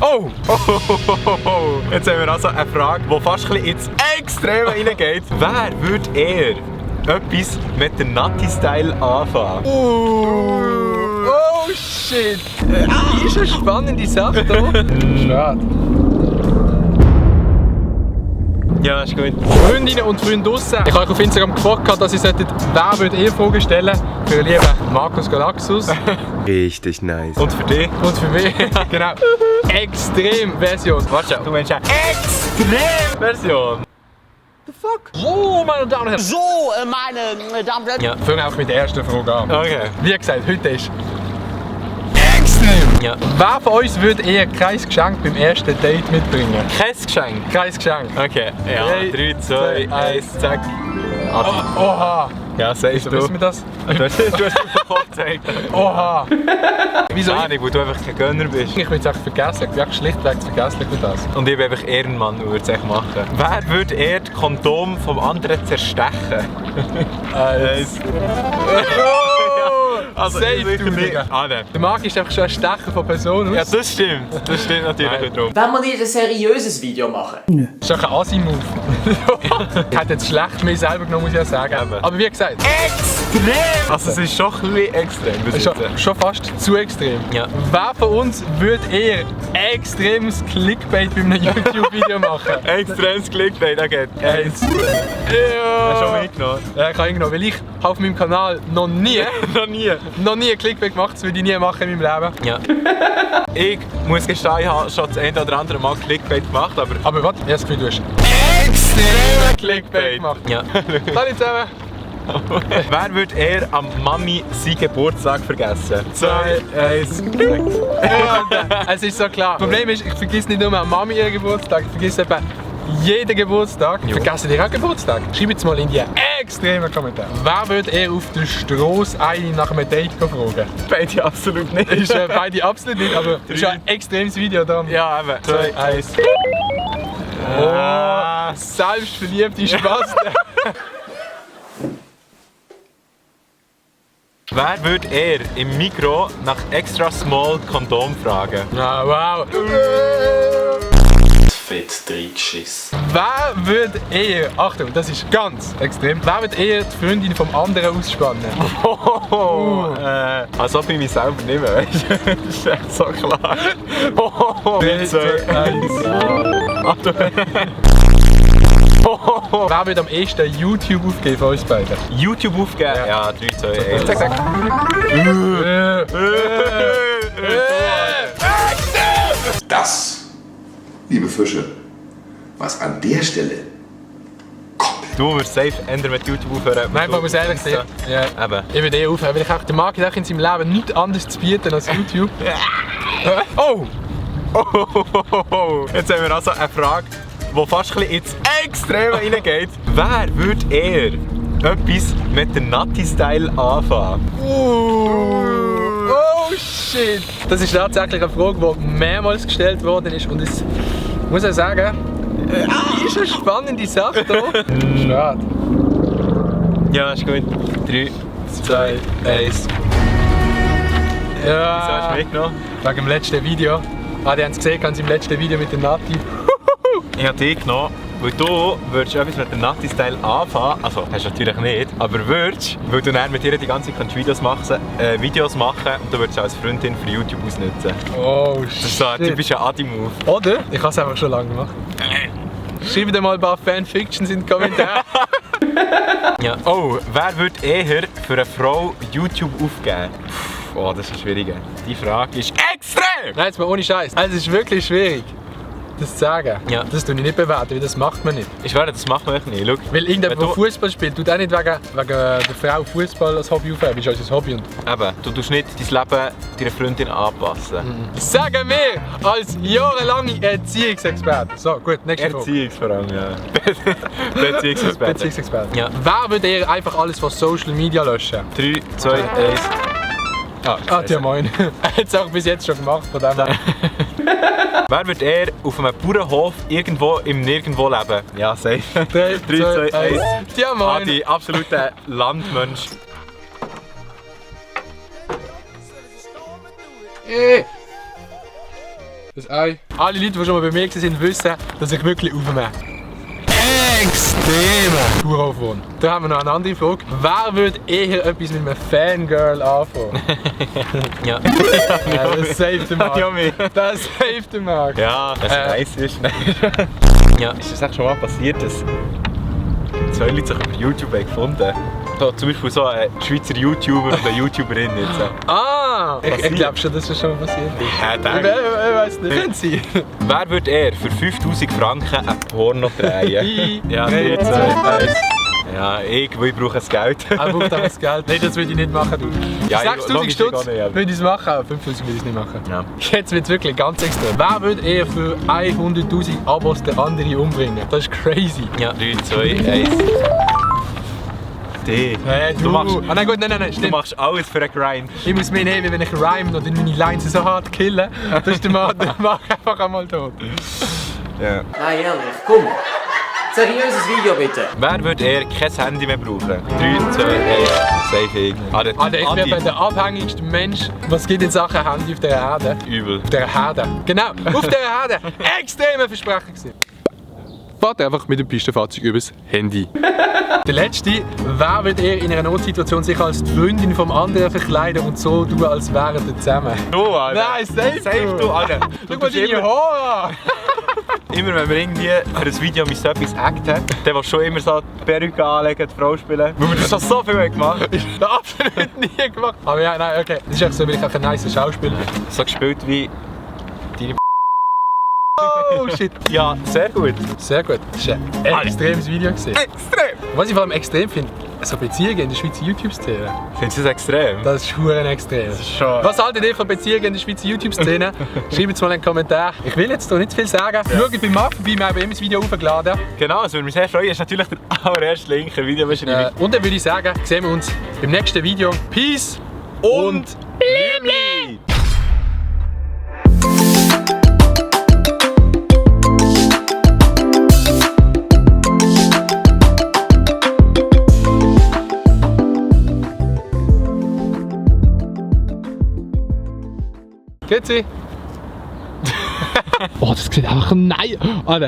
Oh! Jetzt haben wir also eine Frage, die fast ein bisschen ins Extreme reingeht. Wer würde eher etwas mit dem Natti-Style anfangen? Oh shit! Ist eine spannende Sache hier. Schade. Ja, ist gut. Freundinnen und Freunde draussen, ich habe euch auf Instagram gefragt, dass ihr wer würde ihr Fragen stellen für den lieben Markus Galaxus. Richtig nice. Und für dich? Und für mich, genau, Extrem-Version. Warte, du meinst eine Extrem-Version? The fuck? So, meine Damen und Herren. So, meine Damen und Herren. Ja, fangen wir auch mit der ersten Frage an. Okay. Wie gesagt, heute ist extrem. Ja. Wer von uns würde eher kein Geschenk beim ersten Date mitbringen? Kein Geschenk? Kein Geschenk. Okay, ja. 3, 2, 1, zack. Adi. Oha. Ja, sagst So du. wissen wir das? Du hast den Kopf gezeigt. Oha. Wieso? Nein, weil du einfach kein Gönner bist. Ich würde es echt vergessen. Ich bin echt schlichtweg zu vergesslich für das. Und ich bin einfach Ehrenmann und würde es echt machen. Wer würde eher das Kondom vom anderen zerstechen? Eins. Also, Safe, ich du, Digga. Ah, nein. Der Marc ist einfach schon ein Stecher von Personen Ja, aus. das stimmt. Das stimmt natürlich wiederum. Wenn wir nicht ein seriöses Video machen. Das ist auch ein Asi-Move. Ich hätte jetzt schlecht mir selber genommen, muss ich ja sagen. Eben. Aber wie gesagt, Extrem! Also, es ist schon ein bisschen extrem. es ist schon fast zu extrem. Ja. Wer von uns würde eher extremes Clickbait bei einem YouTube-Video machen? Extremes Clickbait, okay. Eins. Hast du schon Ja. mitgenommen? Ja, ich habe ihn genommen, weil ich habe auf meinem Kanal noch nie Noch nie. Clickbait gemacht, das würde ich nie machen in meinem Leben. Ja. Ich muss gestehen, ich habe schon das eine oder andere Mal Clickbait gemacht, aber... Aber warte, ich habe das Gefühl, du hast extrem Clickbait gemacht. Ja. Hallo zusammen. Wer würde eher am Mami seinen Geburtstag vergessen? 2, 1. Es ist so klar. Das Problem ist, ich vergesse nicht nur am Mami ihren Geburtstag, ich vergesse eben jeden Geburtstag. Vergessen ihr auch Geburtstag? Schreibt es mal in die extremen Kommentare. Wer würde eher auf der Strasse einen nach einem Date fragen? Beide absolut nicht. Ist beide absolut nicht, aber es ist ein extremes Video da. Ja, eben. 2, 1. Oh, selbstverliebte Spaß. Wer würde eher im Mikro nach extra small Kondom fragen? Wow. Fett reingeschissen. Wer würde eher, Achtung, das ist ganz extrem, wer würde eher die Freundin vom anderen ausspannen? Als ob ich mich selber nicht mehr, weißt du? Das ist echt so klar. 3, 2, 1. Wer würde am ehesten YouTube aufgeben von uns beiden? YouTube aufgeben? Ja, 3, 2, 1. Zack, zack. Das, liebe Fische, was an der Stelle Du wirst safe ändern mit YouTube aufhören. Nein, man muss ehrlich sein. Ja. Eben. Ich würde eher aufhören, weil ich auch, der Marc hat auch in seinem Leben nichts anderes zu bieten als YouTube. Oh! Jetzt haben wir also eine Frage, die fast ein bisschen ins Extreme reingeht. Wer würde eher etwas mit dem Natti-Style anfangen? Oh shit! Das ist tatsächlich eine Frage, die mehrmals gestellt worden ist und es muss ich sagen, ist eine spannende Sache hier. Schade. Ja, ist gut. 3, 2, 1. Wieso hast Ja, du mitgenommen? wegen dem letzten Video. Die haben es gesehen, ganz im letzten Video mit dem Nati. Ich habe dich genommen, weil du würdest etwas mit dem Natti-Style anfangen. Also, hast du natürlich nicht, aber würdest, weil du dann mit ihr die ganze Zeit Videos machen und du würdest als Freundin für YouTube ausnutzen. Oh Das ist so ein shit. typischer Adi-Move. Oder? Ich habe es einfach schon lange gemacht. Schreibt mal ein paar Fanfictions in die Kommentare. Ja. Oh, wer würde eher für eine Frau YouTube aufgeben? Oh, das ist schwierig. Die Frage ist extrem! Nein, jetzt mal ohne Scheiß. Also, es ist wirklich schwierig, das zu sagen. Ja. Das tue ich nicht bewerten, weil das macht man nicht. Ich schwöre, das macht man echt nicht. Schau, Weil irgendjemand, wenn der du- Fußball spielt, tut auch nicht wegen der Frau Fußball als Hobby aufheben. Das ist unser Hobby. Und Eben, du tust nicht dein Leben deiner Freundin anpassen. sagen wir als jahrelange Erziehungsexperte. So, gut, nächste Frage. Erziehungsverein, ja. Beziehungsexperte. Beziehungsexperte. Ja. Wer würde eher einfach alles von Social Media löschen? 3, 2, 1. Ja, moin. Er hat es auch bis jetzt schon gemacht, von dem her. Wer würde eher auf einem Bauernhof irgendwo im Nirgendwo leben? Ja, safe. 3, 2, 1. Ja, moin. Die absolute Landmensch. das Ei. Alle Leute, die schon mal bei mir waren, wissen, dass ich wirklich aufmache. Extremer Uraufwand. Da haben wir noch eine andere Frage. Wer würde eher etwas mit einem Fangirl anfangen? Ja. Das saved den Markt. Ja, mich. Das saved den Markt. Ja, das nice ist. Ja, ist das echt schon mal passiert, dass zwei Leute sich über YouTube haben gefunden? Da, zum Beispiel so ein Schweizer YouTuber und eine YouTuberin jetzt. Ah! Ich glaube schon, dass das schon mal passiert ist. Ja, Ich danke. weiß nicht. Können Sie? Wer würde er für 5000 Franken ein Porno drehen? Ja, 3, 3, 2, 2, 1. Ja, ich brauche das Geld. Er braucht auch das Geld. Nein, das würde ich nicht machen. Du. Ja, 6000 logisch, Stutz ich auch nicht, aber- würde ich es machen, aber 5000 würde ich es nicht machen. Ja. Jetzt wird es wirklich ganz extrem. Wer würde eher für 100'000 Abos den anderen umbringen? Das ist crazy. Ja, 3, 2, 1. D. Hey, Du machst, Ah, nein, gut, nein, du stimmt. machst alles für einen Grind. Ich muss mich nehmen, wenn ich rhyme oder meine Lines so hart killen. Das ist der Mann, der macht einfach einmal tot. Ja. Nein, ehrlich, komm. Seriöses Video bitte. Wer würde eher kein Handy mehr brauchen? 3, 2, 1. Safe ich. Alter, ich wäre der abhängigste Mensch, was es gibt in Sachen Handy auf der Erde. Übel. Auf der Herde. Genau, auf der Herde. Extreme Versprechen gewesen. Fahrt einfach mit dem Pistenfahrzeug übers Handy. Der letzte, wer wird eher in einer Notsituation sich als die Freundin vom anderen verkleiden und so tun, als wären sie zusammen? Du, Alter. Nein, safe du, Alter. Schau mal deine Haare an! Immer wenn wir irgendwie für ein Video mit so etwas acten, der will schon immer so die Perücke anlegen, die Frau spielen. Weil wir das schon so viel gemacht haben. Das absolut nie gemacht. Aber ja, nein, okay. Das ist echt so, weil ich auch ein nicer Schauspieler bin. So gespielt wie deine Oh shit. Ja, sehr gut. Sehr gut. Das war ein extremes Video gewesen. Extrem! Was ich vor allem extrem finde, so Beziehungen in der Schweizer YouTube-Szene. Findest du das extrem? Das ist verdammt extrem. Schon. Was haltet ihr von Beziehungen in der Schweizer YouTube-Szene? Schreibt es mal in den Kommentar. Ich will jetzt hier nicht zu viel sagen. Schaut bei Marc vorbei, wir haben ihm das Video hochgeladen. Genau, das würde mich sehr freuen. Das ist natürlich der allererste Link in der Videobeschreibung. Und dann würde ich sagen, sehen wir uns beim nächsten Video. Peace und Liebli! Grüezi. Oh, das sieht einfach nein. Alter.